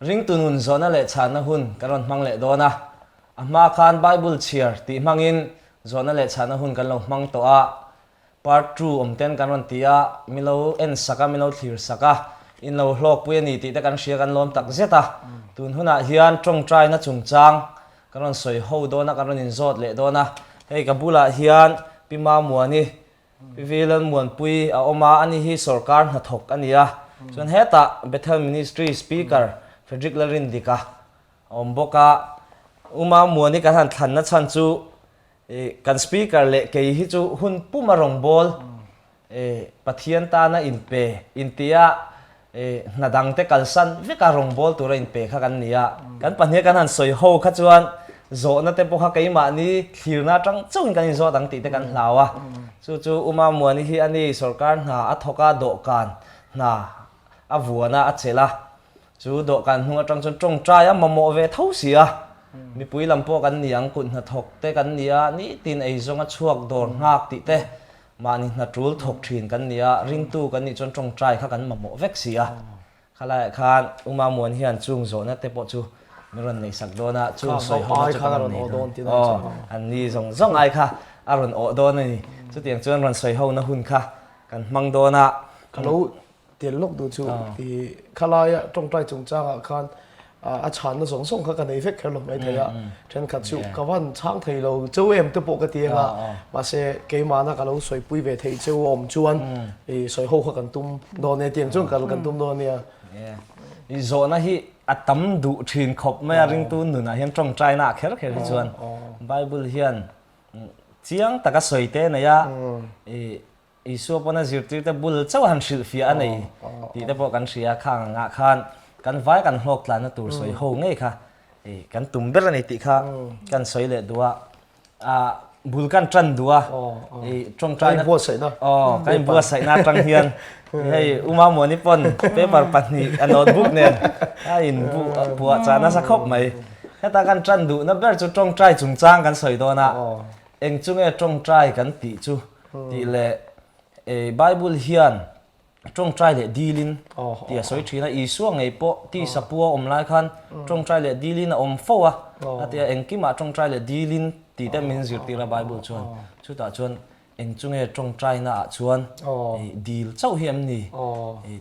Ringtu nun zawhna leh chhanna hun kan rawn hmang leh dawn a. A hma khan Bible chhiar tih hmangin zawhna leh chhanna hun kan lo hmang tawh a. Part ii awm ten kan rawn ti a, mi lo en sak a, mi lo thlir sak a, in lo hlawkpui a ni tih te kan hria kan lawm tak zet a. Tun hunah hian tawngtaina chungchang kan rawn sawi ho dawn a, kan rawn inzawt leh dawn a. Hei ka bulah hian Pi Mamuani, Pi Vilalmuanpui a awm a, ani hi sorkar hnathawk a ni a. Chuan hetah Bethel Ministry Speaker Frederick Lalrindika a awm bawk a. U Mamuani kan han thlanna chhan chu Kan speaker leh kei hi chu hun puma rawngbâwl Pathian tana inpe intia hna dangte kalsan veka rawngbâwl tura inpe kha kan ni a. Kan pahniha kan han sawi ho kha chuan zawhna te pawh kha keimahni thlirna atang chauhin kan inzawt ang tih te kan hlau a. Chu chu Uma Muani hi a ni, sorkar hna a thawk a, dawhkan hna a vuan a, a chelh a. Chu dawhkan hnung atang chuan tawngtai a mamawh ve tho si a, mipui lam pawh kan ni ang, kut hnathawk te kan ni a, nitin eizawnga chhuak dawr nghak tih te mahni hna tul thawk thin kan ni a, ringtu kan nih chuan tawngtai kha kan mamawh vek si a. Khalaiah khan Uma Muan hian chung zawhna te pawh chu min rawn neihsak dawn a, chung sawi ho chu kan rawn nei dawn. Aw, an ni zawng zawng ai kha a rawn awh dawn a ni. Chutiang chuan rawn sawi hona hun kha kan hmang dawn a. Ka lo Tel lawk duh chu i khalaia tawngtai chungchangah khan a chhanna zawng zawng kha ka nei vek kher lo mai thei a, thenkhat chu ka van chhang thei lo cheu em te pawh ka ti anga mahse keimahna ka lo sawipui ve theih cheu a awm chuan i sawi ho kha kan tum dawn e tiang chuan kal kan tum dawn ania. I zawhna hi a tam duh thin khawp mai a ringtu nunah hian tawngtaina ah kher kher hi chuan Bible hian chiang taka sawi te nei a i Isua pawn a zirtirte bul chauh han hrilhfiah a nei tih te pawh kan hria a, khang angah khan kan vai kan hlawk tlanna tur sawi ho ngei kha kan tum ber a ni tih kha kan sawi leh duh a, ah bul kan tan duh a, i tawngtaina aw kan inbuatsaihna atang hian hei Uma Muani pawn paper pahnih a notebook nen a inbuah chah nasa khawp mai. Heta kan tan duhna ber chu tawngtai chungchang kan sawi dawn a, eng chu nge tawngtai kan tih chu Tih leh Bible hian tawngtai leh dilin tih a sawi thin a, Isua ngei pawh tisa pua awm lai khan tawngtai leh dilin a awm fo a, a ti a, engkimah tawngtai leh dilin tih te min zirtir a Bible chuan. Chutah chuan eng chu nge tawngtaina ah chuan dil chauh hi em ni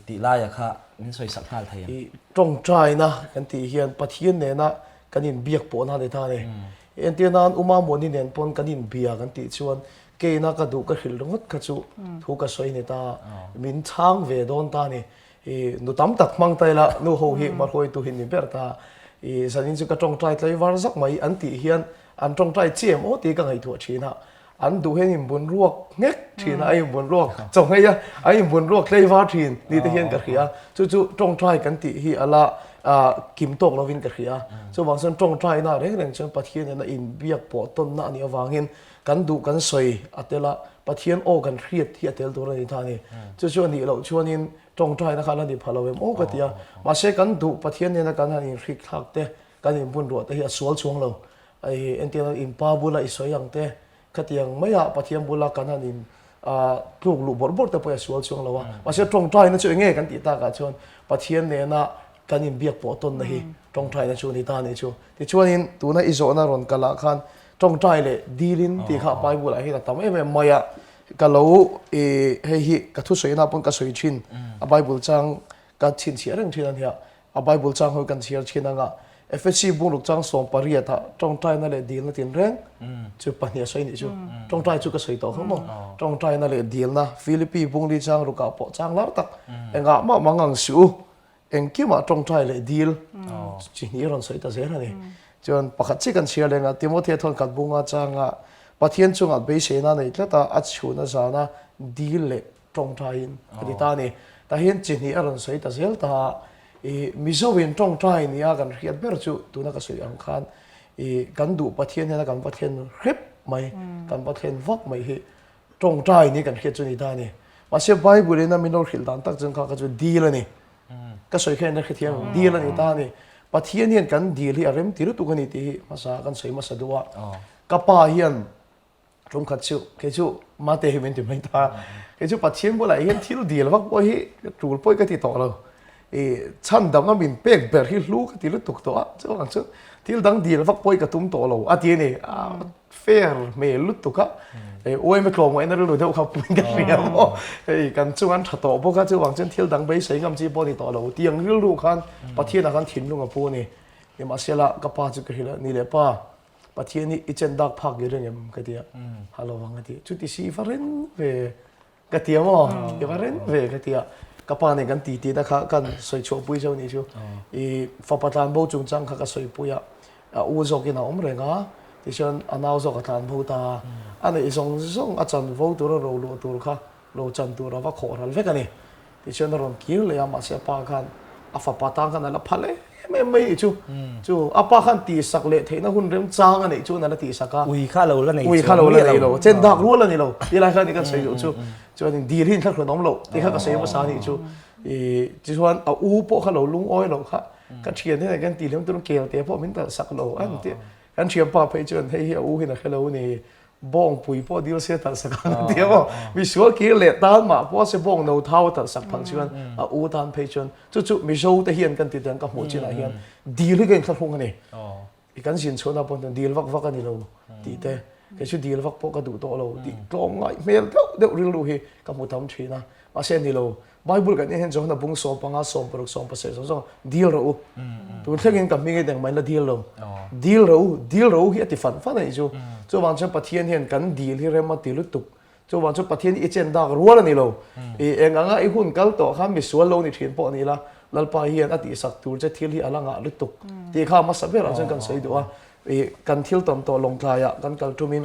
tih laia kha min sawi sak nghal thei ang. Tawngtaina kan tih hian Pathian nena kan inbiak pawhna a ni ta a ni. Entir nan Uma Muani nen pawn kan inbia kan tih chuan Keina ka duh ka hrilh ringawt kha chu thu ka sawi ni ta, min chhang ve dawn ta ni. I nu tam tak hmang ta ila nu ho hi hmahruaitu hi ni ber ta. I zanin chu ka tawngtai tlaivar zak mai an tih hian an tawngtai chi em aw tih ka ngaihtuah thin a. An duh hian inbun ruak nghek thin a, a inbun ruak chaw nghei a, a inbun ruak tlaivar thin ni te hian ka hria. Chu chu tawngtai kan tih hi ala kim tawk lovin ka hria. Chuvang chuan tawngtaina reng reng chuan Pathian nen a inbiak pawh tawnna a nih avangin Kan duh kan sawi a tel a, Pathian aw kan hriat hi a tel tur a ni ta a ni. Chu chu a nih loh chuanin tawngtaina kha a la ni pha lo em aw ka ti a. Mahse kan duh Pathian nena kan han inhrik thlak te, kan inbun ruah te hi a sual chuang lo. I entirna inpa bula i sawi ang te, khatiang maiah Pathian bula kan han in tluk luh bawrh bawrh te pawh hi a sual chuang lo a. Mahse tawngtaina chu enge kan tih takah chuan Pathian nena kan inbiak pawh tawnna hi tawngtaina chu a ni ta a nih chu. Tichuanin tuna i zawhna rawn kalah khan Tawngtai leh dilin tih kha Bible ah hian a tam em em mai a, ka lo i hei hi ka thusawiina pawn ka sawi thin a Bible chang ka chhinchhiah reng thin a nia, a Bible chang ho kan chhiar thin anga Efesi bungruk chang 18 ah tawngtaina leh dilna tinreng chu pahnih a sawi nih chu, tawngtai chu ka sawi tawh kha maw, tawngtaina leh dilna Philippi bungli chang rukah pawh chang lar tak engah mah mang ang suh u Engkimah tawngtai leh dil chi hnih a rawn sawi ta zel a ni. Chuan pakhat chiah kan chhiar leng a, Timothea thawn khat bunga changa Pathian chungah beiseina nei tlat a, a chhun a zana dil leh tawngtaiin a ti ta a ni. Tah hian chi hnih a rawn sawi ta zel ta a, i Mizoin tawngtai nia kan hriat ber chu tuna ka sawi ang khan i kan duh Pathian hian a kan va thlen hrep mai, kan va thlen vak mai hi Tawngtai ni kan hriat chu ni ta a ni. Mahse Bible in a min lo hrilh dan tak chuan kha kha chu dil a ni. Ka sawi kha in a hrethiam ang. Dil a ni ta a ni. Pathian hian kan dil hi a rem ti lutuk a ni tih hi hmasa kan sawi hmasa duh a. Ka pa hian tumkhat chu kei chu mate hi min ti mai ta. Kei chu Pathian bulah hian thil dil vak pawh hi tul pawh hi ka ti tawh lo. I chhandamna min pek ber hi hlu ka ti lutuk tawh a, chuvang chuan thil dang dil vak pawh hi ka tum tawh lo a ti a ni. A fair hmel lutuk a, uaima tlawmngaihna rilru deuh kha puiin ka hria maw. Hei kan chung an tha tawh bawk a, chuvang chuan thil dang beisei ngam chi pawh a ni tawh lo. Tiang rilru khan Pathianah khan thinlung a pu a ni. Nimahsela ka pa chu ka hrilh a, ni leh pa, Pathian hi i chen dak phak i ring em? ka ti a, ha lo vang a ti. Chuti si i va ren ve. Ka ti a maw? I va ren ve ka ti a. Ka pa nen kan titi na kha kan sawi chhuahpui zauh nih chu. I fapa tlanbo chungchang kha ka sawipui a, a u zawkin a awm reng a, tichuan a nau zawk a tlanbo ta a. A neih zawng zawng a chanvo tura ro luah tur kha ro chan tur a va khawh ral vek a ni. Tichuan a rawn kir leh a, mahse a pa khan a fapa tan khan a la phal em em mai nih chu. Chu a pa khan tihsak leh theihna hun remchang a neih chuan a la tihsak a. Ui kha lo la nei Ui kha lo la nei lo, chen dak rual a ni lo. Ti lai khan i kan sawi duh chu. Chuanin dil hi inthlahrun awm loh tih kha ka sawi hmasa nih chu. I tichuan a u pawh kha lo lungawi loh kha ka thian hian kan tih hliam tur kel te pawh min talh sak lo an ti. Kan thianpa phei chuan hei hi a u hian a hre lo a ni. Bawngpui pawh dil se talh sak ang a ti a maw? Misual kir leh tan mah pawh se bawng no thau a talh sak phal chuan a u tan phei chuan chu chu Mizo te hian kan ti teh ang ka hmuh chinah hian dil hi ka inthlahrung a ni. I kan zin chhuahna pawh hian dil vak vak a ni lo tih te kei chu dil vak pawh ka duh tawh lo tih tlawmngaih hmel deuh deuh rilru hi ka hmu tam thin a. Mahse a ni lo. Bible kan en hian Johana bung 15, 16, 17 zawng zawng dil rawh u. Tun thlengin ka hming hi engmah in la dil lo. Dil rawh u, dil rawh u hi a ti fan fan a nih chu. Chuvang chuan Pathian hian kan dil hi rem a ti lutuk. Chuvang chuan Pathian hi i chen dak rual a ni lo. I eng anga i hun kal tawh khan misual lo ni thin pawh a ni la, Lalpa hian a tihsak tur che thil hi a la ngah lutuk tih kha hmasa berah chuan kan sawi duh a. I kan thil tam tawh lawngtlaiah kan kal tumin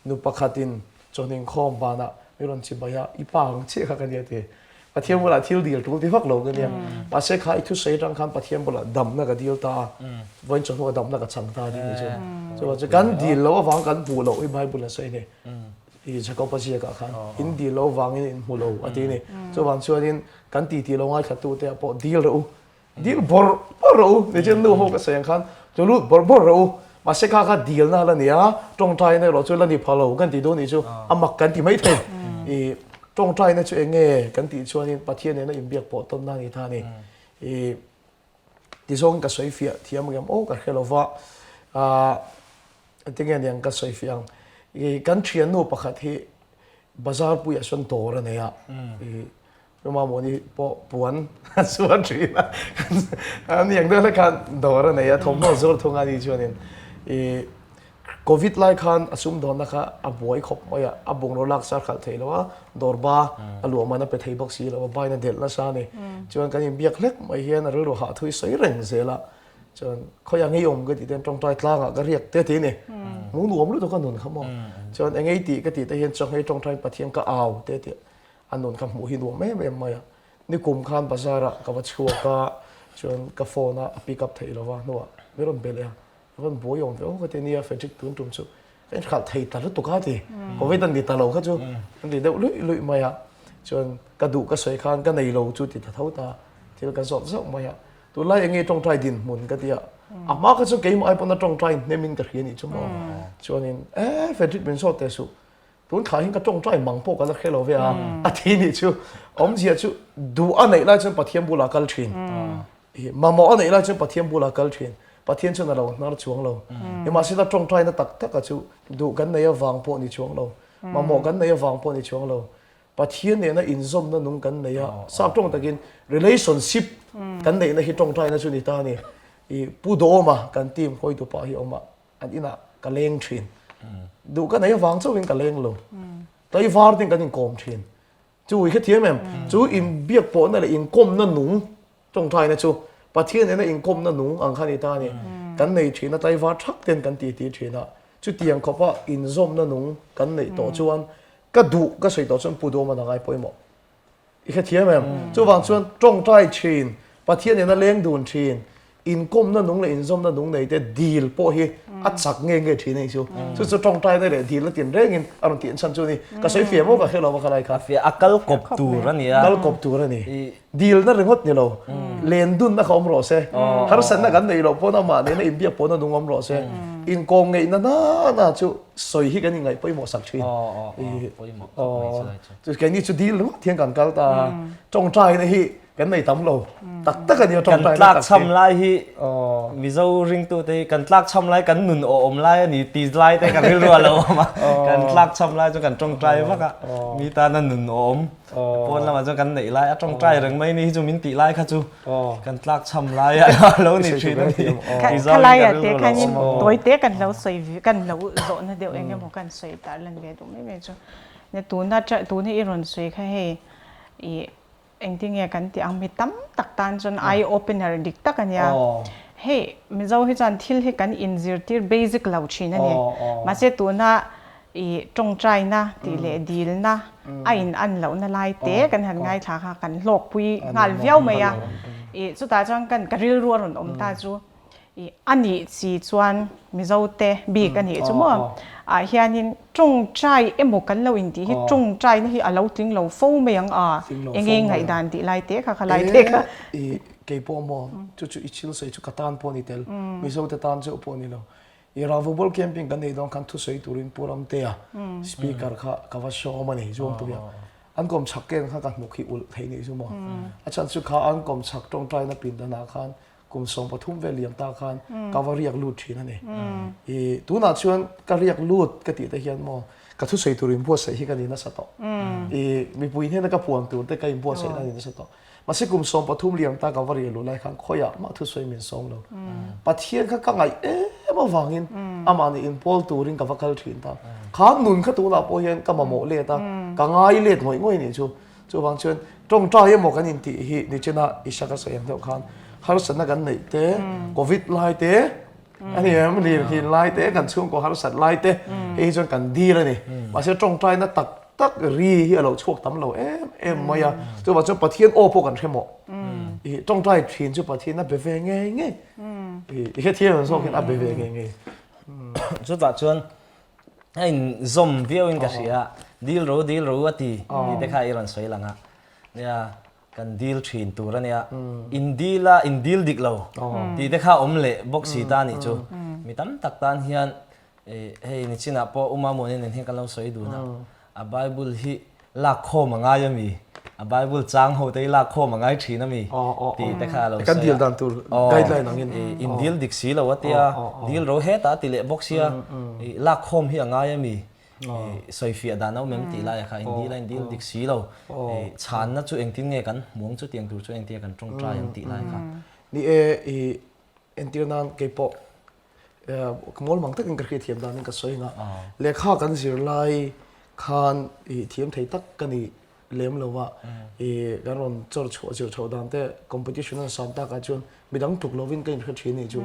nu pakhatin Chawhning khawm vanah mi rawn chi bai a, i pa ang chiah kha ka nia ti. Pathian bulah thil dil tul ti vak lo ka nia. Mahse kha i thusawi atang khan Pathian bulah damna ka dil ta a, vawiin chawhnu a damna ka chang ta a ti nih chu. Chuvang chu kan dil loh avang kan hmuh loh hi Bible a sawi a ni. I Jakob-a ziakah khan in dil loh avangin in hmu lo a ti a ni. Chuvang chuanin kan titi lo ngaithlatute ah pawh dil rawh u. Dil bawrh bawrh rawh u, nichen nu ho ka sawi ang khan chu lut bawrh bawrh rawh u, mahse kha kha dilna la ni a, tawngtaina erawh chu la ni pha lo kan tih dawn nih chu a mak kan ti mai thei. I tawngtaina chu eng nge kan tih chuanin Pathian nena inbiak pawh tawnna a ni ta a ni. I tizawngin ka sawi fiah thiam ang em aw ka hre lo va, ah engtin nge niang ka sawi fiah ang. I kan thiannu pakhat hi bazar puiah sawn dawr a nei a, i Mamawni pawh puan a zuar thin a, a ni ang deuh hlek khan dawr a nei a, thawmhnaw zuar thung a ni chuanin i Covid lai khan a sumdawnna kha a buai khawp mai a, a bungraw lak sar khalh thei lo a, dawr ba a luah man a pe thei bawk si lo a, bain a delh nasa a ni. Chuan kan inbiak hlek mai hian a rilru hah thui sawi reng zel a, chuan khawiah ngei awm ka tih te hian tawngtai tlangah ka riak te ti a ni. Hmuh nuam lutuk a nun kha maw. Chuan engei tih ka tih te hian chaw nghei tawngtaiin Pathian ka au te tih A nun ka hmuh hi nuam em em mai a, nikum khan bazar ah ka va chhuak a, chuan ka phone a a pick up theih lova hnuah min rawn be leh a, ka rawn buai awm ve aw ka ti nia Frederick tun tum chu ka inhralh thei ta lutuk a ti, covid an ti ta lo kha chu an ti deuh luih luih mai a, chuan ka duh ka sawi khan ka nei lo chu ti ta tho ta, thil ka zawt zauh mai a, tunlai enge tawngtai dinhmun ka ti a, a hma kha chu keimah ai pawn a tawngtai hnem in ka hria nih chu maw, chuanin e Frederick min zawt teh suh Tun thla hian ka tawngtai mang pawh ka la hre lo ve a, a thi nih chu awmzia chu duh a neih lai chuan Pathian bulah kal thin. Mamawh a neih lai chuan Pathian bulah kal thin. Pathian chuan a lo hnar chuang lo. Nimahsela tawngtaina tak taka chu duh kan nei avang pawh ni chuang lo. Mamawh kan nei avang pawh ni chuang lo. Pathian nena inzawmna nung kan nei a, sap tawng takin relationship kan neihna hi tawngtaina chu ni ta a ni. Pu Dawma kan team hawitupa hi a awm a. An inah ka leng thin. Duh ka nei avang chauhin ka leng lo. Tlaivar ten kan inkawm thin. Chu i hrethiam em? Chu inbiak pawhna leh inkawmna nung tawngtaina chu Pathian nena inkawmna nung ang kha ni ta a ni. Kan nei thin a, tlaivar thak ten kan titi thin a. Chutiang khawpa inzawmna nung kan neih tawh chuan ka duh ka sawi tawh chuan Pu Duhawma nang ai pawimawh. I hrethiam em? Chuvang chuan tawngtai thin, Pathian nena leng dun thin, inkawmna nung leh inzawmna nung nei te dil pawh hi a chak nge nge thin a nih chu. Chu chu tawngtaina leh dilna tin rengin a rawn tih chhan chu a ni. Ka sawi fiah maw ka hre lo va khalai kha. A fiah, a kal kawp tur a ni a. Kal kawp tur a ni. Dilna ringawt ni lo, len dunna kha awm rawh se. Harsatna kan neih loh pawn amah nena inbiak pawhna nung awm rawh se. Inkawm ngeihna nana chu sawi hi kan inngaih pawimawh sak thin. Pawimawh khawp mai chu lai chu. Chu keini chu dil ringawt hian kan kal ta a, tawngtaina hi. Kan nei tam lo. Tak tak a nia Kan tawngtaina tak tlakchham hi. lai hi Aw. Mizo ringtute hi kan tlakchham lai kan nun awhawm lai a ni ti lai te kan rilru a lo awm a. Kan tlakchham lai chu kan tawngtai vak a. Mi tana nun awhawm pawn lamah chuan kan neih lai a tawngtai reng mai ni hi chu min tih lai kha chu kan tlakchham lai a lo ni thin a ni. Ti zawngin Khalai ka ah te rilru a lo khanin awm a. tawi te kan lo sawi kan lo zawhna deuh eng emaw kan sawi tarlan ve duh mai mai chu. Tuna tuna i rawn sawi kha hei i Engtinge kan tih ang mi tam tak tan chuan eye opener dik tak a nia. Hei Mizo hi chuan thil hi kan inzirtir basic lo thin a ni. Mahse tuna i tawngtaina tih leh dilna a in an lohna lai te kan han ngaithla kha kan hlawkpui nghal viau mai a. I chutah chuan kan ka rilru a rawn awm ta chu I a nih chi chuan Mizo te bik a nih chu maw? Ah hianin tawngtai emaw kan lo intih hi tawngtaina hi a lo tling lo fo mai ang a, enge ngaihdan tih lai te kha kha lai te kha. I kei pawh maw chu chu i thil sawi chu ka tan pawh a ni tel, Mizo te tan chauh pawh a ni lo. I Ravubol camping kan neih dawn khan thusawi turin Pu Ramtea speaker kha ka va sawm a ni Zuangpuia. An kawm chhak ken kha ka hnuk hi ulh theih nih chu maw. A chhan chu kha an kawm chhak tawngtaina pindanah khan Kum 13 vel liam ta khan ka va riak lut thin a ni. I tunah chuan ka riak lut ka tih te hian maw ka thusawi tur inbuatsaih hi ka ni nasa tawh. I mipui hnena ka puan tur te ka inbuatsaih na ni nasa tawh. Mahse kum 13 liam ta ka va riah luh lai khan khawiah mah thusawi min sawm lo. Pathian kha ka ngaih em avangin amah nih inpawl turin ka va kal thin ta. Kha nun kha tunah pawh hian ka mamawh let a, ka ngai let ngawih ngawih nih chu. Chuvang chuan tawngtai emaw kan intih hi nichina Isaka sawi ang deuh khan harsatna kan neih te, Covid lai te, a ni em, lirnghin lai te, kan chhungkaw harsat lai te, hei hi chuan kan dil a ni. Mahse tawngtaina tak tak ri hi a lo chhuak tam lo em em mai a. Chuvang chuan Pathian aw pawh kan hre mawh. I tawngtai thin chu Pathian a be ve ngei ngei. I hrethiam ang zawkin a be ve ngei ngei. Chutah chuan A in zawm viau in ka hria a, dil ro dil ro a ti tih te kha i rawn sawi lang a. Nia, kan dil thin tur a nia, in dil a in dil dik lo tih te kha awm leh bawk si ta nih chu. Mi tam tak tan hian hei nichinah pawh Uma Muani nen hian kan lo sawi dun a, A Bible hi lak khawm a ngai a mi? A Bible chang ho te hi lak khawm a ngai thin a mi? Tih te kha a lo sawi a. Kan dil dan tur guideline angin. In dil dik si lo a tia, dil ro hetah a ti leh bawk sia, lak khawm hi a ngai a mi? Sawifiah dan a awm em tih laiah kha in dil a in dil dik si lo. Chhanna chu engtin nge kan hmu ang chutiang tur chu engtia kan tawngtai ang tih lai kha. Ni e, i entir nan keipawh Ka mawl mang takin ka hriatthiam danin ka sawi nga. Lehkha kan zir lai khan i thiam thei tak ka ni lem lo va, i kan rawn chawr chhuah zir chhoh dan te competition an san takah chuan midang tluk lovin ka inhre thin anih chu.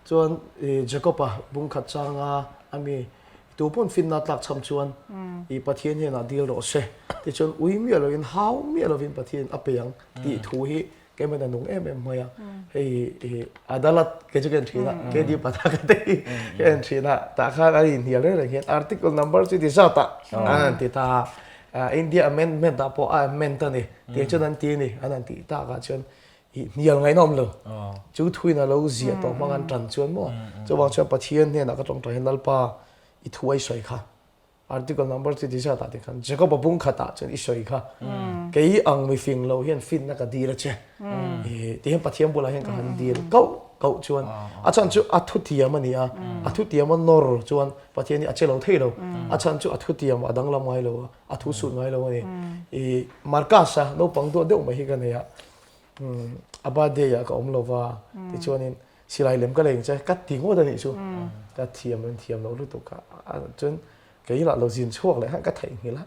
Chuan i Jacob-a bungkhat changa a mi tu pawn finna tlak cham chuan i Pathian hian a dil rawh se tichuan ui miah lovin hau miah lovin Pathian a pe ang tih thu hi Keimah a nung em em mai a, hei hi adalat kei chu ka en thin a, KD Pathak te hi ka en thin a, tah khan an inhnial reng reng hian article number chu ti zat ah an han ti ta a, India amendment ah pawh a amend a ni tih chuan an ti a ni, an han tih tak ah chuan i hnial ngaihna awm lo, chu thuin a lo ziah tawh hmang an tan chuan maw, chuvang chuan Pathian hnenah ka tawngtai hian Lalpa i thu a i sawi kha. Article number chu ti zat ah ti khan Jacob a bung khat ah chuan i sawi kha kei ang mifing lo hian finna ka dil a che i ti hian Pathian bulah hian ka han dil kauh kauh chuan a chhan chu a thutiam a ni a a thutiam a nawr chuan Pathian hi a che lo thei lo a chhan chu a thutiam a danglam ngai lo a a thu sut ngai lo a ni i Marcus a naupang duat deuh mai hi ka nei a a birthday ah ka awm lo va tichuanin Silai lem ka lei ang che, ka ti ngawt a nih chu. Ka thiam in thiam lo lutuk a, chuan kei lah lo zin chhuak leh khan ka theihnghilh a.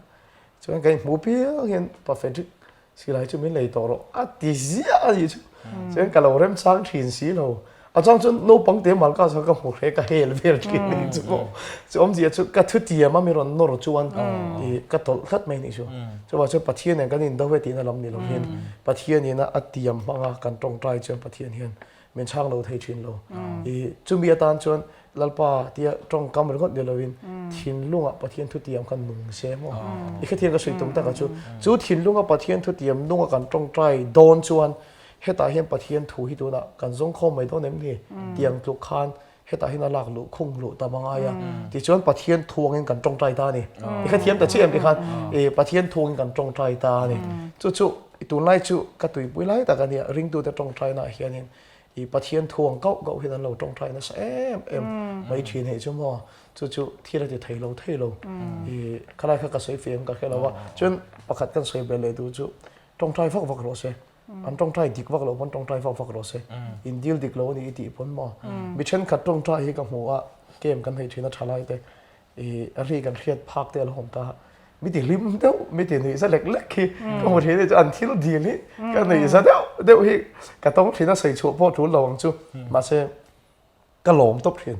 Chuan ka inhmuh piang hian Pa Frederick silai chu min lei tawh rawh a ti ziah a nih chu. Chuan ka lo remchang thin si lo. A chang chuan naupang te mal ka chuan ka hmu hle ka hel vel thin a nih chu maw. Chu awmzia chu ka thutiam a mi rawn nawr chuan ka tawlh tlat mai a nih chu. Chuvang chuan Pathian nen kan indo ve tihna lam ni lo hian Pathian ina a tiam hmanga kan tawngtai chuan Pathian hian min chhang lo thei thin lo. I chumi atan chuan Lalpa tia tawngkam ringawt ni loin thinlungah Pathian thutiam khan nung se maw. I hrethian ka sawi tum takah chu chu thinlunga Pathian thutiam nunga kan tawngtai dawn chuan hetah hian Pathian thu hi tunah kan zawng khawm mai dawn em ni tiang tluk khan hetah hian a lak luh khung luh tam a ngai a. Tichuan Pathian thuangin kan tawngtai ta a ni. I hrethiam ta chiah em tikhan i Pathian thuangin kan tawngtai ta a ni. Chu chu. Tunlai chu ka tuipui lai tak a nia, ringtute tawngtainaah hianin i Pathian thu ang kauh kauh hian an lo tawngtai nasa em em mai thin hei chu maw, chu chu thil a ti thei lo thei lo. I khalai kha ka sawi feh em ka hre lo a, chuan pakhat kan sawi belh leh duh chu tawngtai vak vak rawh se, an tawngtai dik vak loh pawn tawngtai vak vak rawh se, in dil dik lo a ni i tih pawn maw. Mi thenkhat tawngtai hi ka hmu a, camp kan hei thin a thalai te I a ri kan hriat phak te a lo awm ta. Mi ti hlim deuh, mi ti nuih za lek lek hi ka hmu thin hi chu an thil dil hi ka nuih za deuh deuh hi ka tawng thin a sawi chhuah pawh tul lo ang chu. Mahse ka lawm tawp thin.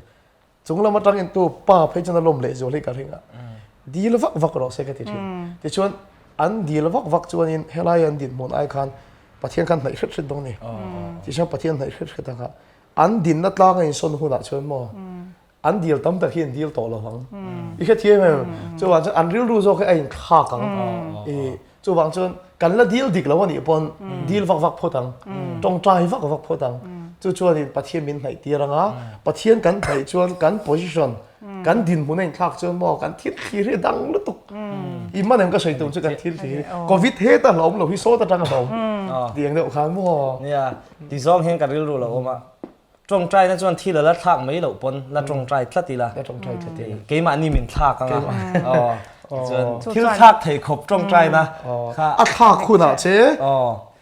Chung lam atangin tu pa phei chuan a lawm leh zual hi ka ring a. Dil vak vak rawh se ka ti thin. Tichuan an dil vak vak chuanin helai an dinhmun ai khan Pathian khan hnaih hret hret dawn a ni. Tichuan Pathian hnaih hret hret anga an dinna tlanga insawn hunah chuan maw An dil tam tak hi an dil tawh lo ang. I hrethiam em? Chuvang chuan an rilru zawk hi a inthlak ang. I chuvang chuan kan la dil dik lo a nih pawn dil vak vak phawt ang. Tawngtai vak vak phawt ang. Chu chuanin Pathian min hnaih tir ang a, Pathian kan hnaih chuan kan position, kan dinhmun a inthlak chuan maw kan thil thlir hi a dang lutuk. I hman em ka sawi tum chu kan thil thlir hi Covid heta hlauhawm lo hi sawt atang a hlauhawm tih ang deuh khan maw. Nia, tizawng hian ka rilru lo awm a. Tawngtaina chuan thil a la thlak mai loh pawn la tawngtai tlat ila. La tawngtai tlat ila. Keimahni min thlak anga. Aw. Chuan thil thlak thei khawp tawngtaina kha. A thlak hunah che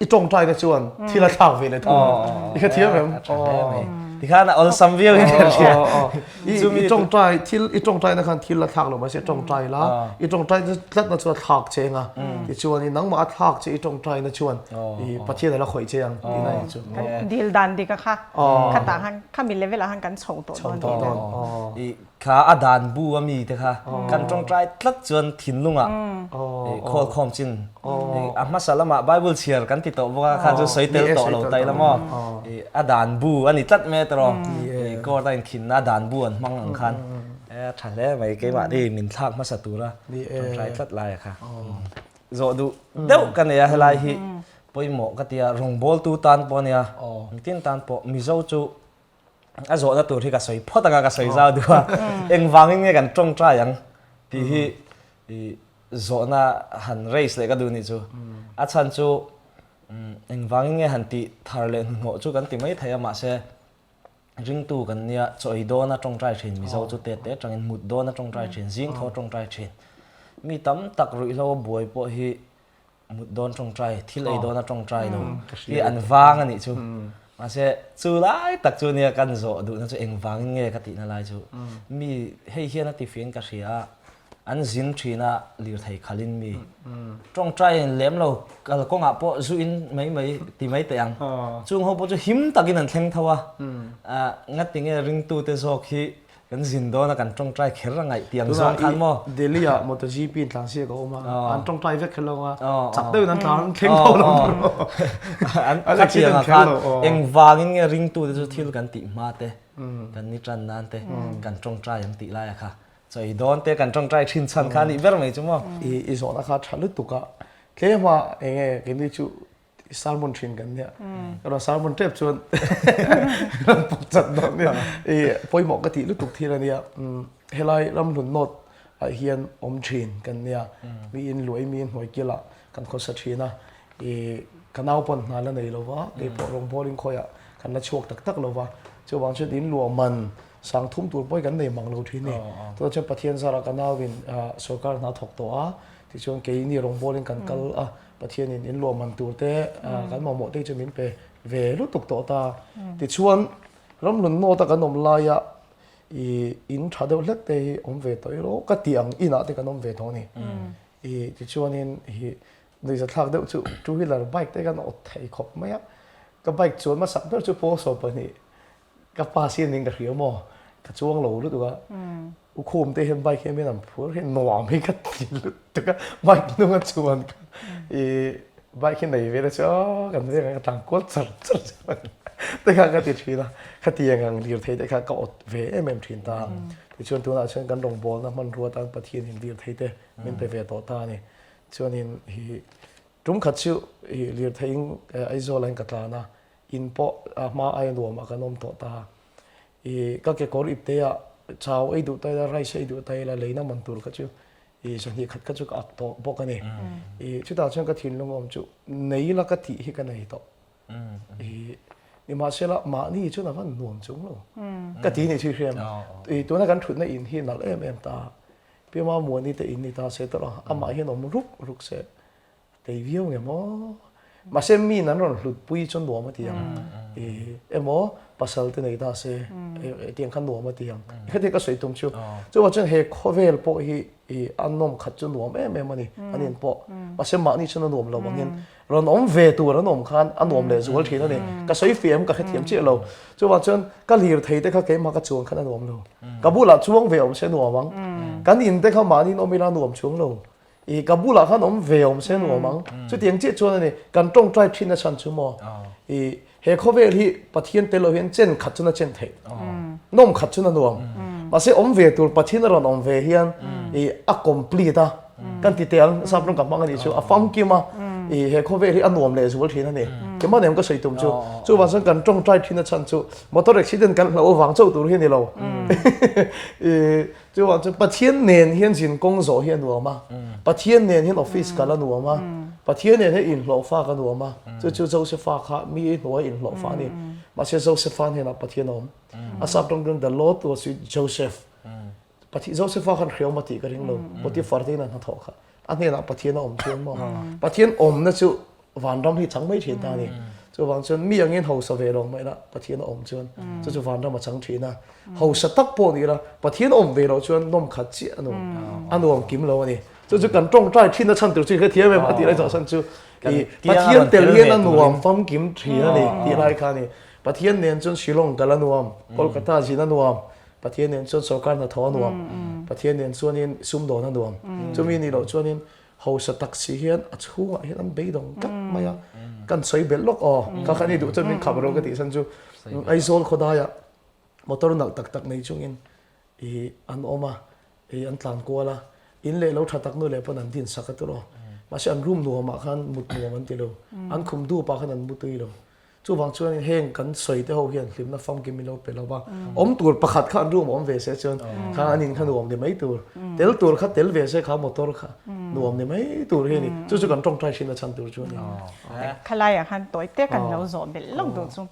i tawngtaina chuan thil a thlak ve leh thung. I hrethiam em? A tha hle mai. Tikhan a awlsam viau in ka hria. I tawngtai thil i tawngtaina khan thil la thlak lo mahse tawngtai la i tawngtai tlatna chu a thlak che anga. Tichuan i nangmah a thlak che i tawngtaina chuan i Pathian a la khawih che ang tihna a ni chu. Kan dil dan dik a kha khatah khan khami level ah khan kan chho tawh dawn tih na. I kha a dan bu a mi te kha kan tawngtai tlat chuan thinlungah khawl khawm chin a hmasa lamah Bible chhiar kan ti tawh bawk a kha chu sawi tel tawh lo tai la maw i a dan bu a ni tlat mai tawh i court a inkhinna a dan bu an hmang ang khan a tha hle mai keimahni min thlak hmasa tura tawngtai tlat lai a kha. Zawh duh deuh ka nei a helai hi pawimawh ka tia rawngbawltu tan pawh ania engtin tan pawh Mizo chu a zawhna tur hi ka sawi phawt anga ka sawi zau duh a engvangin nge kan tawngtai ang tih hi i zawhna han raise leh ka duh nih chu a chhan chu engvangin nge han tih thar leh hnuhnawh chu kan ti mai thei a mahse Ringtu kan nia, chaw ei dawna tawngtai thin, Mizo chu tet te atangin mut dawna tawngtai thin, zing thaw tawngtai thin. Mi tam tak ruihhlo a buai pawh hi mut dawn tawngtai, thil ei dawna tawngtai lo hi an vang a nih chu. Mahse, chu lai tak chu nia kan zawh duhna chu engvangin nge ka tihna lai chu. Mi hei hian a ti fiin ka hria a, An zin thin a, lirthei khalin mi tawngtai in lem lo, kalkawngah pawh zu in mai mai ti mai teh ang. Chung ho pawh chu him takin an thleng tho a, ngatinge ringtute zawk hi kan zin dawn a kan tawngtai kher a ngaih tih ang zawng khan maw? Delhi ah MotoGP in tlan siak a awm a, an tawngtai vek kher lo a, chak deuhin an tlan thleng tho lo. An khatiang ah khan engvangin nge ringtute chu thil kan tih hma te, kan ni tan nan te kan tawngtai ang tih lai a kha. Chawi dawn te kan tawngtai thin chhan kha nih ber mai chu maw? I i zawhna kha tha lutuk a, tlem a eng nge keini chu sermon thin kan nia, ka rawn sermon tep chuan rawn pawt chat dawn nia, i pawimawh ka tih lutuk thil a nia, helai ramhlun nawt ah hian awm thin kan nia, mi in luai mi in hnuai kilah kan khawsa thin a, i ka naupan hna la nei lova, keipawh rawngbawlin khawiah kan la chhuak tak tak lova, chuvang chuan in luah man Sang thum tur pawh hi kan nei mang lo thin ni. Tunah chuan Pathian zarah ka nauin sorkar hna thawk tawh a, tichuan keini rawngbawlin kan kal a, Pathianin in luah man tur te kan mamawh te chu min pe ve lutuk tawh ta. Tichuan ramhlun nawta kan awm laia i in tha deuh hlek te hi awm ve tawh ilo ka tih ang inah te kan awm ve tawh a ni. I tichuanin hi nuihzathlak deuh chu two wheeler bike te kan awt thei khawp mai a, ka bike chuan hmasak ber chu pawl 12 Ka pa sian in ka hria maw, ka chuang lo lutuk a, u khum te hian bike hian min an phur hi nuam hi ka ti lutuk a, bike hnung a chuan ka i bike hi nei ve la chu aw kan veng ah ka tlang kual char char char te kha ka ti thin a, khatiang ang lirthei te kha ka awt ve em em thin ta, tichuan tunah chuan kan rawngbawlna hmanrua tan Pathian in lirthei te min pe ve tawh ta a ni, chuanin hi tum khat chu i lirthei in Aizawl ah hian ka tlan a, In pawh a hma aia nuamah kan awm tawh ta. I ka kekawr ipte ah chau ei duh ta ila, rice ei duh ta ila leina man tur kha chu i. I 20 khat kha chu ka ak tawh bawk a ni. I chutah chuan ka thinlung awm chu nei la ka tih hi ka nei tawh. I nimahsela mahni chuan a van nuam chung lo. Ka ti ni chu i hria em? I tuna kan thutna in hi nalh em em ta. Pi Mamuani te in ni ta se tawrh a, amah hian awm ruk ruk se. Tei viau nge maw? Mahse miin an rawn hlutpui chu nuam a ti ang. Emaw pasal te nei ta se tiang kha nuam a ti ang. Heti ka sawi tum chu. Chuvang chuan he khawvel pawh hi a nawm khat chu nuam em em a ni an in pawh. Mahse mahni chuan a nuam lo angin rawn awm ve tur an awm khan a nuam leh zual thin a ni. Ka sawi fiah em ka hrethiam chiah lo. Chuvang chuan ka lir thei te kha keimah ka chuan khan a nuam lo. Ka bulah chuang ve awm se nuam ang. Kan in te kha mahni in awm ila nuam chuang lo. I ka bulah khan awm ve awm se nuam ang. Chutiang chiah chuan a ni, kan tawngtai thin a chhan chu maw? I he khawvel hi Pathian tel lo hian chen khat chuan a chen theih. Nawm khat chuan a nuam. Mahse awm ve tur Pathian a rawn awm ve hian i a complete a, kan ti teh ang, sap rawng ka hmang a nih chu, a famkim a, i he khawvel hi a nuam leh zual thin a ni. Keimah nen ka sawi tum chu. Chuvang chuan kan tawngtai thin a chhan chu motor accident kan hlauh avang chauh tur hi a ni lo. I Chuvang chuan Pathian nen hian zin kawng zawh hi a nuam a, Pathian nen hian office kal a nuam a, Pathian nen hian inhlawhfak a nuam a, chu chu Josepha kha mi hnuai inhlawhfa a ni. Mahse Josepha hnenah Pathian a awm. A sap tawng chuan the Lord was with Joseph. Pathian Josepha khan hriam a tih ka ring lo, Potiphar te in a hnathawh kha. A hnenah Pathian a awm chuan maw? Pathian awmna chu vanram hi chang mai thin ta a ni. Chuvang chuan mi angin hausa ve lo mai la Pathian a awm chuan chu chu vanram a chang thin a. Hausa tak pawh ni la Pathian awm ve loh chuan nawm khat chiah a nuam a nuam kim lo a ni. Chu chu kan tawngtai thin a chhan tur chu hrethiam em a tih lai zawh chhan chu i Pathian tel hian a nuam famkim thin a ni tih lai kha a ni. Pathian nen chuan Shillong kal a nuam, Kolkata zin a nuam, Pathian nen chuan sorkar hnathawh a nuam, Pathian nen chuanin sumdawn a nuam. Chumi nih loh chuanin Hausa tak si hian a chhungah hian an beidawng tlat mai a, kan sawi belh lawk aw, ka khan i duh chuan min khap rawh ka tih chhan chu Aizawl khawdaiah motor nalh tak tak nei chungin ih an awm a, ih an tlan kual a, in leh lo tha tak nu leh pawn an din sak a tur aw, mahse an room nuamah khan mut nuam an ti lo, an khum dupah khan an mutui lo. Chuvang chuanin heng kan sawi te ho hian hlimna famkim min lo pe lo va, awm tur pakhat kha an room awm ve se chuan kha an in kha nuam ni mai tur, tel tur kha tel ve se kha motor kha nuam ni mai tur hi a ni. Chu chu kan tawngtai hrinna chhan tur chu a ni. Khalaiah khan tawi te kan lo zawh belh lawk duh chu.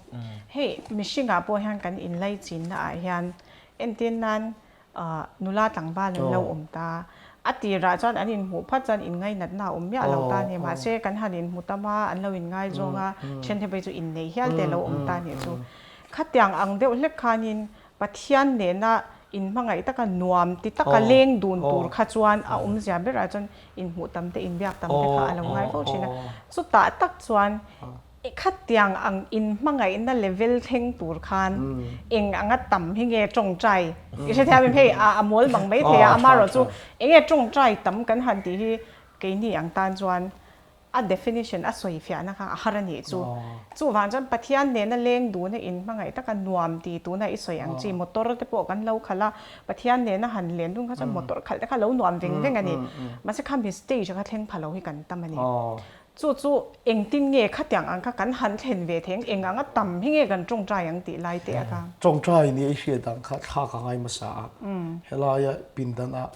Hei mihringah pawh hian kan inlaichinna ah hian entir nan Nula tlangval an lo awm ta. A tirah chuan an inhmuh phat chuan inngainatna a awm miah lo ta a ni. Mahse, kan han inhmu tam a, an lo inngaizawng a, then phei chu inneih hial te a lo awm ta a nih chu. Khatiang ang deuh hlek khanin Pathian nena inhmangaih taka nuam ti taka leng dun tur kha chuan a awmzia berah chuan inhmuh tam te, inbiak tam te kha a lo ngai fo thin a. Chutah tak chuan I khatiang ang in hmangaihna level thleng tur khan eng anga tam hi nge tawngtai i hrethiam em hei a mawl mang mai thei a amaherawh chu eng nge tawngtai tam kan han tih hi keini ang tan chuan a definition a sawi fiahna kha a har a nih chu chuvang chuan Pathian nena leng duna in hmangaih taka nuam ti tuna i sawi ang chi motor te pawh kan lo khalh a Pathian nena han len dun kha chuan motor khalh te kha lo nuam veng veng a ni mahse khami stage a kha thleng pha lo hi kan tam a ni. Chu chu engtin nge khatiang ang kha kan han thlen ve theng, eng anga tam hi nge kan tawngtai ang tih lai teh a ka. Tawngtai nia i hriat ang kha thla ka ngai hmasa a, helaia pindan ah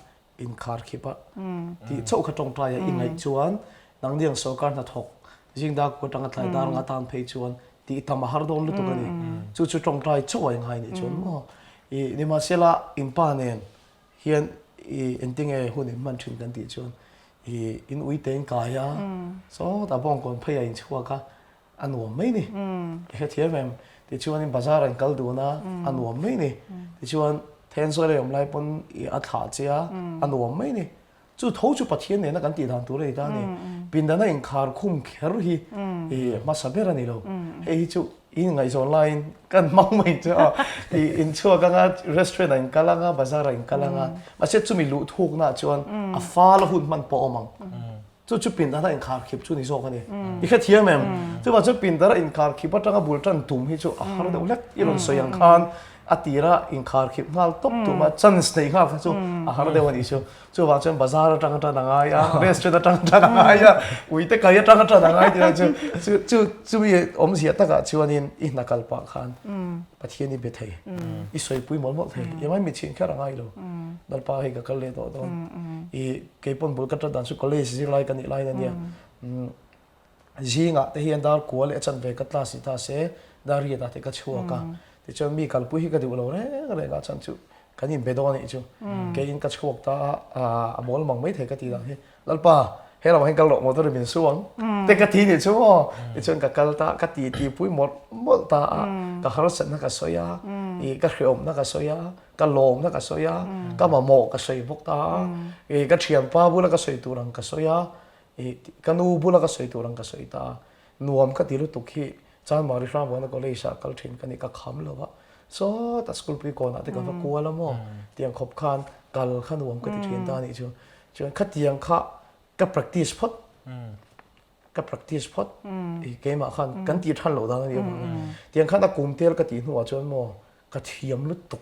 inkhar khip a tih chauh kha tawngtai a i ngaih chuan nangni ang sorkar hnathawk zingdar kut atanga tlai dar nga tan phei chuan tih tam a har dawn lutuk a ni. Chu chu tawngtai chauh a i ngai nih chuan maw i nimahsela inpa nen hian i engtinge hun in hman thin kan tih chuan i in ui te in kai a sawtah bawngkawn phei a in chhuak a a nuam mai ni i hrethiam em tichuan bazar an kal dun a a nuam mai ni tichuan Thenzawl a awm lai pawn i a thlah che a a nuam mai ni chu tho chu Pathian nena kan tih dan tur a ni ta a ni pindana inkhar khum kher hi i hmasa ber a ni lo hei hi chu In ngaihzawn laiin kan hmang mai chu a, i in chhuak anga restaurant ah in kal anga bazar ah in kal anga mahse chumi luh thukna ah chuan a fal a hun hman pawh a awm ang. Chu chu pindar a inkhar khip chu ni zawk a ni. I hrethiam em? Chuvang chuan pindar a inkhar khip atanga bul tan tum hi chu a har deuh hlek i rawn sawi ang khan. A tira inkhar khip nghal tawp tuma chance nei nghal kha chu a har deuh a nih chu. Chuvang chuan bazar atang atan a ngai a, restaurant atang atan a ngai a, uite kai atang atan a ngai tih chu chu chu chumi awmzia takah chuanin i hna kal pah khan Pathian i be thei, i sawipui mawlh mawlh thei. I mai mitchhin kher a ngai lo. Lalpa hei ka kal leh tawh dawn. I keipawn bul ka tat dan chu college zirlai ka nih laiin a nia. Zingah te hian dar kua leh a chanve ka class ni ta se, dar riatah te ka chhuak a. Tichuan mi kalpui hi ka duh lo reng reng a, chuan chu kan inbe dawn a nih chu. Keiin ka chhuak ta a, a mawl mang maithei ka tih dan hi, Lalpa, he lamah hian kal rawh motor in min su ang te ka ti nih chu maw. Tichuan ka kal ta, ka ti ti pui mawlh mawlh ta a, ka harsatna ka sawi a, ih ka hrehawmna ka sawi a, ka lawmna ka sawi a, ka mamawh ka sawi bawk ta a, ih ka thianpa bula ka sawi tur ang ka sawi a, I ka nu bula ka sawi tur ang ka sawi ta a, nuam ka ti lutuk hi Chanmari Hrambuana College ah kal thin ka ni ka kham lo a, sawtah school pui kawnah te ka va kual a maw tiang khawp khan kal kha nuam ka ti thin ta a nih chu. Chuan khatiang kha ka practice phawt, ka practice phawt i keimah khan kan tih than loh dan a nih avangin tiang khan a kum tel ka tih hnuah chuan maw ka thiam lutuk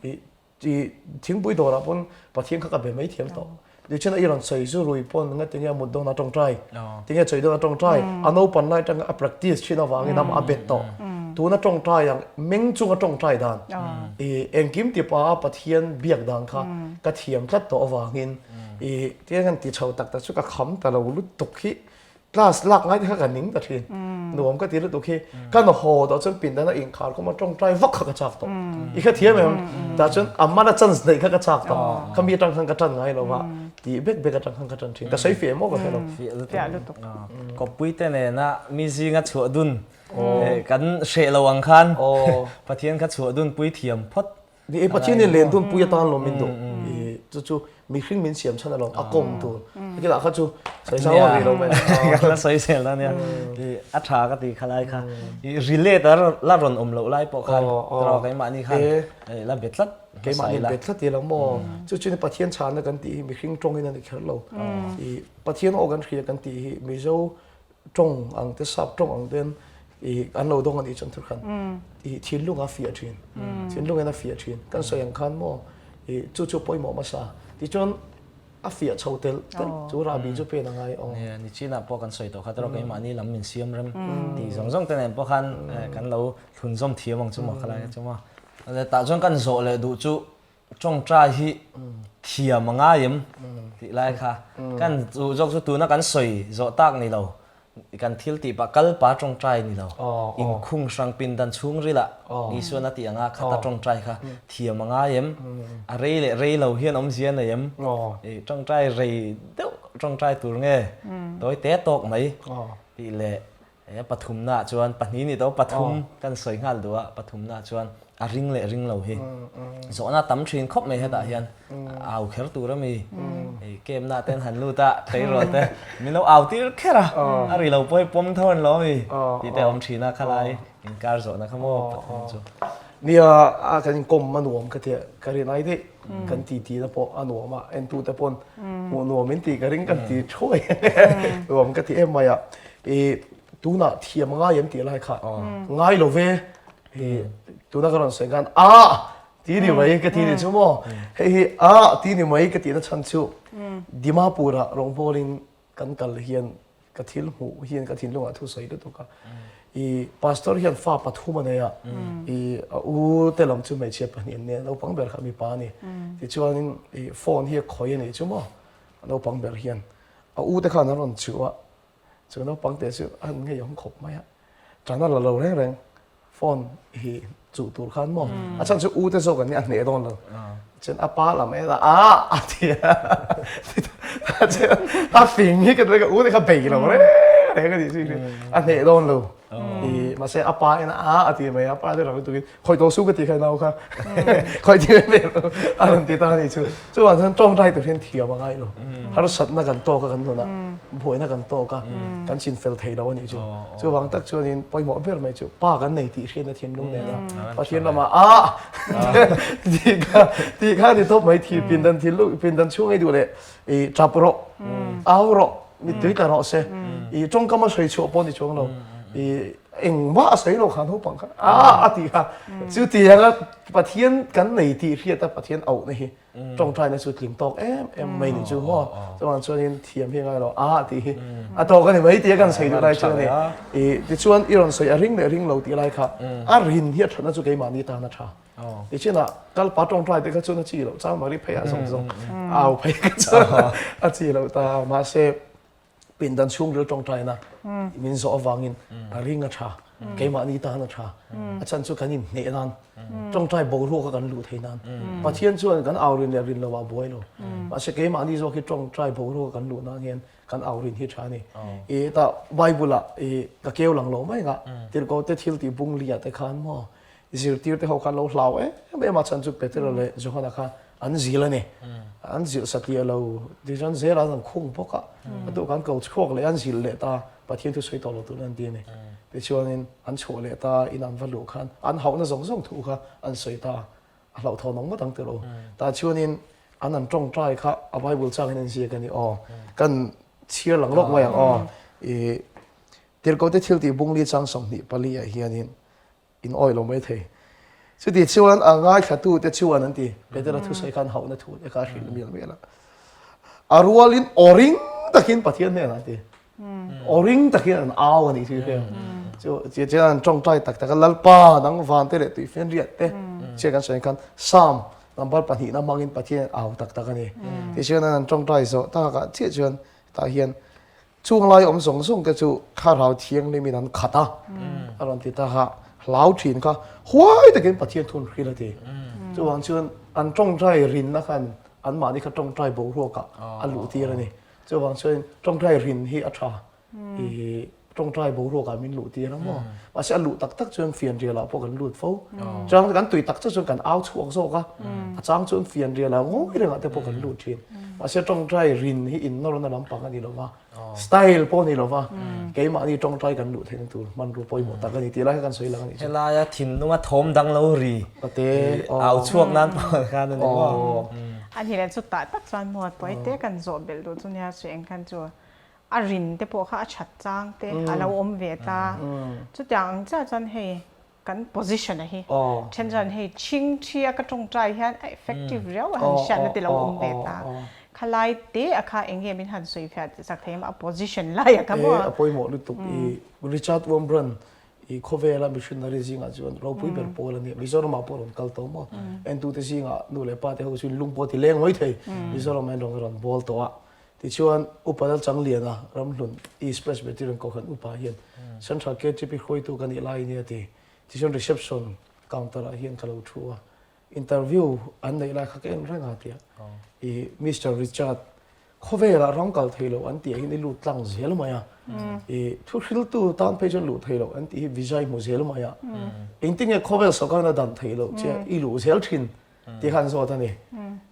i I thingpui dawrah pawn Pathian kha ka be mai thiam tawh. Tichuan i rawn sawi zu rui pawn nga tinge a mut dawn a tawngtai, tinge chawi dawn a tawngtai, a naupan lai atanga a practice thin avangin amah a bet tawh. Tuna tawngtai ang meng chunga tawngtai dan i engkim tipa a Pathian biak dan kha ka thiam tlat tawh avangin i tinge kan ti chho tak tak chu ka kham ta lo lutuk hi Class lak ngai te kha ka ning ta thin. Nuam ka ti lutuk hi. Kan haw tawh chuan pindan a inkhar khawm a tawngtai vak kha ka chak tawh. I kha thiam em? Tah chuan a mana chance neih kha ka chak tawh. Kha mi atang khan ka tan ngai lo va. Tih bek bek atang khan ka tan thin. Ka sawi fiah maw ka hre lo. Fiah lutuk. Kawppui te nena mi zinga chhuah dun kan hreh lo ang khan Pathian kha chhuah dun pui thiam phawt Ni e Pathian in len dun pui atan lawm min duh. I chu chu mihring min siam chhan alawm a kawm tur. Hekilah kha chu sawi zau a ri lo mai. Ka la sawi zel a nia. I a tha ka ti kha lai kha. I relate a la rawn awm loh lai pawh khan tiraw keimahni khan la be tlat Keimahni be tlat i lo maw. Chu chu Pathian chhanna kan tih hi mihring tawngin a ni kher lo. I Pathian aw kan hria kan tih hi Mizo tawng ang te sap tawng ang ten i an lo dawng a nih chuan thur khan i thinlung a fiah thin thinlung in a fiah thin kan sawi ang khan maw i chu chu pawimawh hmasa tichuan a fiah chho tel tel chu rahbi chu pen a ngai aw ni chinah pawh kan sawi tawh kha tawh keimahni lam min siam rem tih zawng zawng te nen pawh khan kan lo thlunzawm thiam ang chu maw khalai chu maw tah chuan kan zawh leh duh chu Tawngtai hi thiam a ngai em tih lai kha kan duh zawk chu tuna kan sawi zawh tak ni lo, kan thil tih pah kal pa tawngtai ni lo, inkhung hrang pindan chhungrilah Isuan a tih anga khata tawngtai kha thiam a ngai em, a rei leh rei lo hian awmzia nei em, tawngtai rei deuh tawngtai tur nge tawi te tawk mai tih leh He pathumnaah chuan pahnih ni tawh pathum kan sawi nghal duh a, pathumnaah chuan a ring leh ring lo hi zawhna tam thin khawp mai hetah hian au kher tur a mi hei kemna te an han lut a tleirawl te min lo au tir kher a, a ri lo pawh hi pawm tho an lo a mi tih te a awm thin a khalai inkar zawhna kha maw pathum chu. Nia a kan inkawm a nuam ka tia ka rin ai daih kan ti ti na pawh a nuam a entute pawn hmuh nuam in tih ka ring kan ti thuai nuam ka ti em mai a. I tunah thiam a ngai em tih lai kha ngai lo ve i tuna ka rawn sawi khan a ti ni mai ka ti ni chu maw hei hi a ti ni mai ka tihna chhan chu Dimapur ah rawngbawlin kan kal hian ka thil hmuh hian ka thinlungah thu sawi lutuk a i pastor hian fa pathum a nei a i a u te lam chu hmeichhia pahnih an nia naupang ber kha mipa a ni tichuanin i phone hi a khawi a nih chu maw naupang ber hian a u te khan an rawn chhuh a Chu naupang te chu a han ngeiawm khawp mai a, ṭan a la lo reng reng phone hi chuh tur khan maw a chhan chu u te zawk an nia a hneh dawn lo chuan a pa lam en a ah a ti a a fing hi ka u te kha bei lo reng reng a nih chu a hneh dawn lo i mahse a pa en a ah a ti mai a pa te rang lutuk in Khawih tawh su ka ti kha nau kha khawih ti em em a rawn ti ta a nih chu. Chuvang chuan tawngtai tur hian thiam a ngai lo. Harsatna kan tawk a kan nunah buaina kan tawk a kan chin fel thei lo a nih chu. Chuvang tak chuanin pawimawh ber mai chu pa kan nei tih hriatna thinlung nena Pathian lamah ah tih kha tih kha a ni tawp mai thi pindan thinlung pindan chhung ei duh leh i tap rawh au rawh mittui tla rawh se i tawngkam a sawi chhuah pawh ni chuang lo. I engmah a sawi lo kha naupang kha a a ti kha. Chutianga Pathian kan nei tih hriat a Pathian auhna hi tawngtaina chu tling tawk em em mai ni chu maw. Chuvang chuanin thiam hi ngai lo a tih hi a tawk a ni mai tia kan sawi duh lai chu a ni. I tichuan i rawn sawi a ring leh ring lo tih lai kha a rin hi a thatna chu keimahni tan a tha. Tichinah kalpa tawngtai te kha chuan a chi loh chang mari phei ah zawng zawng au phei kha chuan a chi loh ta mahse pindan chhungril tawngtaina min zawh avangin a ring a tha keimahni tan a tha a chhan chu kan inhneh nan tawngtai boruak a kan luh thei nan Pathian chuan kan au rin leh rin lo ah buai lo mahse keimahni zawk hi tawngtai boruak a kan luh nan hian kan au rin hi tha a ni. I tah Bible ah i ka keu lang lo mai ngah tirhkoh te thil tih bung li ah te khan maw Zirtir te ho khan lo hlau em em a chhan chu Petera leh Johana kha an zil a ni. An zilh satliah lo tichuan zel an khung bawk a. A tuk an ko chhuak leh an zilh leh ta Pathian thu sawi tawh lo turin an ti a ni. Tichuanin an chhuah leh ta in an va luh khan an hauhna zawng zawng thu kha an sawi ta a hlauhthawn awm ngawt ang tilo. Tah chuanin an an tawngtai kha a Bible changin an ziak a ni aw. Kan chhiar lang lawk mai ang aw. I Tirhkohte thiltih bungli chang 24 ah hianin In awih lo mai thei. Chuti chuan a ngaithlatute chuan an ti, Petera thusawi khan hauhna thu te kha a hrilh mial mial a. A rualin aw ring takin Pathian hnenah an ti. Aw ring takin an au a nih chu hriat. Chu chuan an tawngtai tak tak a, Lalpa nang vante leh tuifian riat te chiah kan sawi khan Psalm number pahnihna hmangin Pathian au tak tak a ni. Tichuan an tawngtai zawh takah chiah chuan tah hian Chung lai awm zawng zawng te chu thlarau thianghlimin an khat a, a rawn ti ta kha, hlau thin kha huai takin Pathian thun hril a ti. Chuvang chuan an tawngtai rinna khan anmahni kha tawngtai boruakah a luh tir a ni. Chuvang chuan tawngtai rin hi a tha, i tawngtai boruakah min luh tir a maw. Mahse a luh tak tak chuan fianrialah pawh kan lut fo. Chuan kan tui tak chiah chuan kan au chhuak zawk a, a chang chuan fianrialah ngawi rengah te pawh kan lut thin. Mahse tawngtai rin hi innawrna lampang a ni lo va, style pawh a ni lo va, keimahni tawngtai kan luh theihna tur hmanrua pawimawh tak a ni tih lai kha kan sawi lang a nih chu. Helaia thinlunga thawm dang lo ri au chhuak nan pawh khan a ni maw? A ni leh chutah tak chuan maw tuaite kan zawh belh duh chu nia chu eng khan chu a rin te pawh kha a that chang te a lo awm ve ta. Chutiang ang chiah chuan hei kan position a hi then chuan hei chhing thi a ka tawngtai hian a effective riau a han hriatna te lo awm ve ta. Khalai te a kha eng nge min han sawi fiah chak thei em a position lai a kha maw? A pawimawh lutuk i Richard Wurmbrand i khawvela missionary zingah chuan ropui ber pawl a nia Mizoramah pawh a rawn kal tawh maw? Entute zingah nu leh pa te ho chu in lung pawh a ti leng mai thei Mizoramah hian rawn rawn bawl tawh a. Tichuan, Upa Lalchangliana, Ramhlun East Presbyterian Kohhran Upa hian Central KTP hruaitu ka nih lai nia ti. Tichuan reception counter ah hian ka lo thu a, interview an neih lai kha ka en reng a tia. I Mister Richard, khawvelah ram kal thei lo an tih ah hian i lut tlang zel mai a. I thu hriltu tan phei chuan luh thei lo an tih hi visa i hmu zel mai a. Engtinge khawvel sawrkarna dan thei loh che i luh zel thin Ti khan zawt a ni.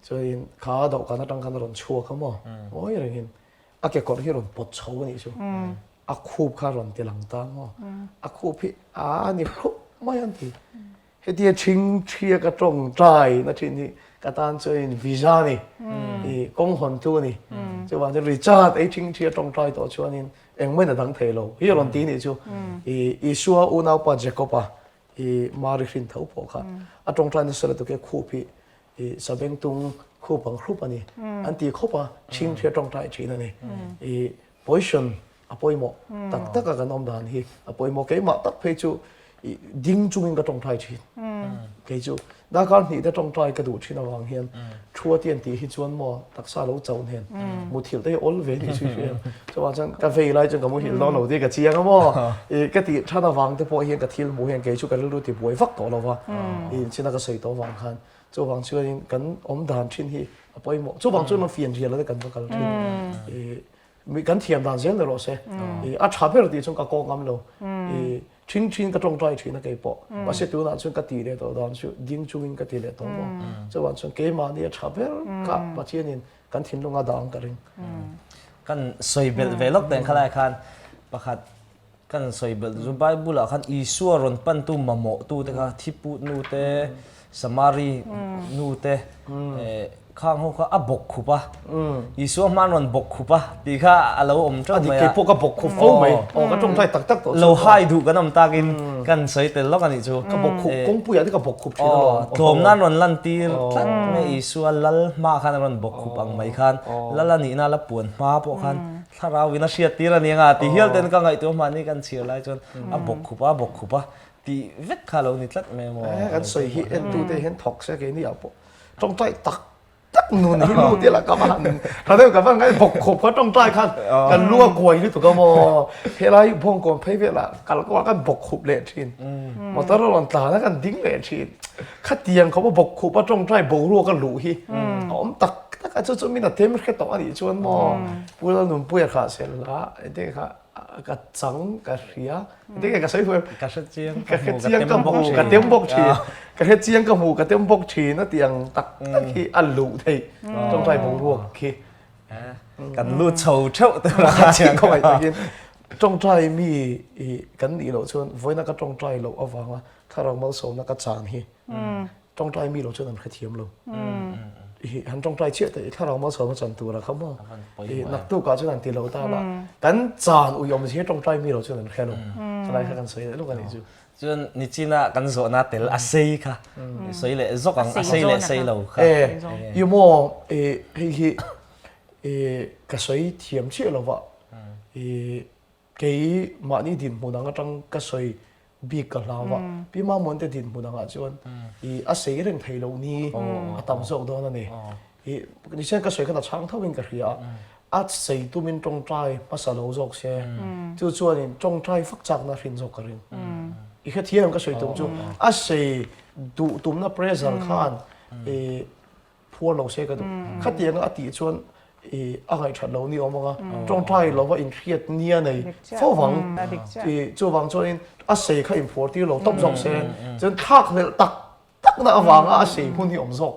Chuanin kha dawhkan atang khan a rawn chhuak a maw? Ngawi rengin a kekawr hi a rawn pawt chho a nih chu. A khup kha a rawn ti lang ta maw? A khup hi a ni hrup mai an ti. Hetia ṭhing ṭhia ka tawngtai na ṭhin hi ka tan chuanin visa a ni. I kawng hawntu a ni. Chuvang chuan Richard ei ṭhing ṭhia tawngtai tawh chuanin engmah in a dang thei lo hi a rawn ti nih chu. I Isua unaupa Jacob-a I Mari hrin tho pawh kha a tawngtai nasa lutuk e khup hi i sabengtung khup ang hrup a ni an ti khawp a chhing hria tawngtai thin a ni. I position a pawimawh tak tak a kan awm dan hi a pawimawh keimah tak phei chu i ding chungin ka tawngtai thin. Kei chu Darkar hnih te tawngtai ka duh thin avang hian thu a tian tih hi chuan maw taksa lo chauh hnen muthilh te hi awl ve tih chu i hria em? Chuvang chuan ka vei lai chuan ka muhilh dawn lo tih ka chiang a maw? I ka tih than avang te pawh hian ka thil hmuh hian kei chu ka rilru ti buai vak tawh lo va, i inchhina ka sawi tawh avang khan chuvang chuanin kan awm dan thin hi a pawimawh. Chuvang chuan fian rial te kan va kal thin. I Mi kan thiam dan zel ni rawh se. I a tha ber tih chuan ka kawng ngam lo. I thin thin ka tawngtai thin a kei pawh. Mahse tunah chuan ka tih leh tawh dan chu ding chungin ka ti leh tawh maw. Chuvang chuan keimahni a tha ber kha Pathianin kan thinlung a dang ka ring. Kan sawi belh ve lawk teh khalai khan pakhat Kan sawi belh chu Bible ah khan Isua rawn pantu mamawh tu te kha Thiput nu te, Samari nu te. Khang ho kha a bawk khup a, Isua hma an rawn bawk khup a tih kha a lo awm teuh mai a. A dik keipawh ka bawk khup fo mai. Aw ka tawngtai tak tak tawh chu. Lo hai duh kan awm takin kan sawi tel lawk a nih chu. Ka bawk khup kawngpuiah te ka bawk khup thin alawm. Aw tlawmna an rawn lan tir tlat mai Isua lal hma khan an rawn bawk khup ang mai khan lal a nihna la puan hma pawh khan thlarau in a hriat tir a ni anga ti hial ten ka ngaihtuah mahni kan chhiar lai chuan a bawk khup a, a bawk khup a tih vek kha a lo ni tlat mai maw. Kan sawi hi entute hian thawk se keini ah pawh Tawngtai tak tak nun hi lut ila ka van tha deuh ka van ngai bawk khawp kha tawngtai khan kan lu a kuai lutuk a maw helai bawngkawn phei velah kal kawngah kan bawk khup leh thin motor a rawn tlan a kan ding leh thin khatiang khawp a bawk khup a tawngtai boruak a luh hi a awm tak tak a chu chu min a tem hre tawh a nih chuan maw Pu Lalnunpuia kha sel a engtin kha ka chang ka hria Dik ka sawi huai. Ka hre chiang ka hre chiang ka hmu ka tem bawk thin. Ka hre chiang ka hmu ka tem bawk thin a ti ang tak tak hi a luh thei. Tawngtai boruak khi. Kan lut chho theuh te ra. Chiang khaw mai takin tawngtai mi kan nih loh chuan vawiina ka tawngtai loh avanga thlarau malsawmna ka chan hi. Tawngtai mi lo chuan an hrethiam lo. I han tawngtai chiah te i thlarau malsawm a chan tur a kha maw. I naktuk ah chuan an ti lo ta la. Kan chan ui awm zia tawngtai mi lo chuan an hre lo. Chalai kha kan sawi leh lawk a nih chu. Chuan nichina kan zawhna tel a sei kha sawi leh zawk ang a sei leh sei lo kha. E i maw e hei hi e ka sawi thiam chiah lo va i Kei mahni dinhmun ang atang ka sawi bik ka hlau a, Pi Mamuante dinhmun angah chuan i a sei reng thei loh ni a tam zawk dawn a ni. I nise ka sawi khan a chhang tho in ka hria a, a sei tumin tawngtai hmasa lo zawk se, chu chuanin tawngtai fak chakna hrin zawk ka ring. I hrethiam ka sawi tum chu a sei duh tumna pressure khan i phuar lo se ka duh. Khatianga a tih chuan i a ngaihthat lo ni awm anga tawngtai lova inhriat nia nei fo vang. I chuvang chuanin a sei kha inphuar tir lo tawp zawk se chuan thlak hlelh tak takna avanga a sei hun hi awm zawk.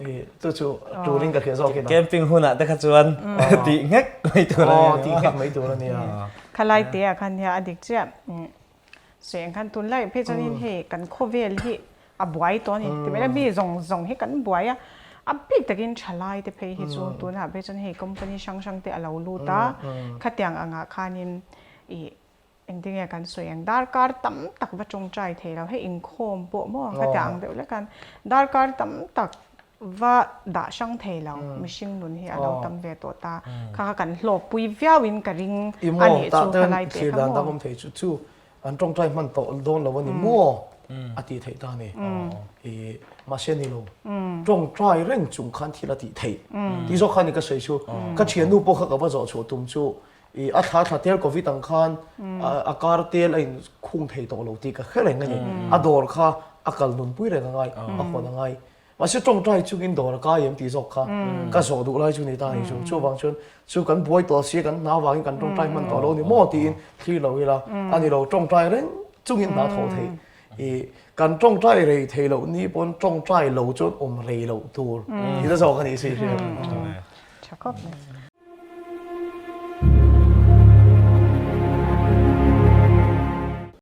I chu chu turin ka hria zawk in a. Camping hunah te kha chuan tih nghek mai tur a nia. Tih nghek mai tur a nia. Khalai te ah khan nia a dik chiah. Sawi ang khan tunlai phei chuanin hei kan khawvel hi a buai tawh a ni. Ti mai la mi zawng zawng hi kan buai a, a bik takin thalai te phei hi chu tunah phei chuan hei company hrang hrang te a lo lut a, khatiang angah khanin ih engtinge kan sawi ang darkar tam tak va tawngtai thei lo hei inkhawm pawh maw khatiang ang deuh lek khan darkar tam tak va dah hrang thei lo mihring nun hi a lo tam ve tawh ta kha kha kan hlawkpui viau in ka ring a nih chu ka lai teh kha maw. Thei chu chu an tawngtai hman tawh dawn lo a ni maw a tih theih ta ni i mahse ni lo tawngtai reng chung khan thil a tih theih tih zawk khan ni ka sawi chu ka thiannu pawh kha ka va zawh chhuah tum chu i a thla thla tel covid ang khan a kar tel a in khung thei tawh lo tih ka hre reng a ni a dawr kha a kal nunpui reng a ngai a hawn a ngai Mahse tawngtai chungin dawr a kai em tih zawk kha ka zawh duh lai chu ni ta ni chu. Chuvang chuan chu kan buai tawh sia kan hna vangin kan tawngtai hman tawh lo ni maw tiin thlir lo ila a ni lo. Tawngtai reng chungin hna thawh theih i kan tawngtai rei thei loh ni pawn tawngtai lo chuan awm rei loh tur tih na zawk a nih si hria. Tha khawp mai.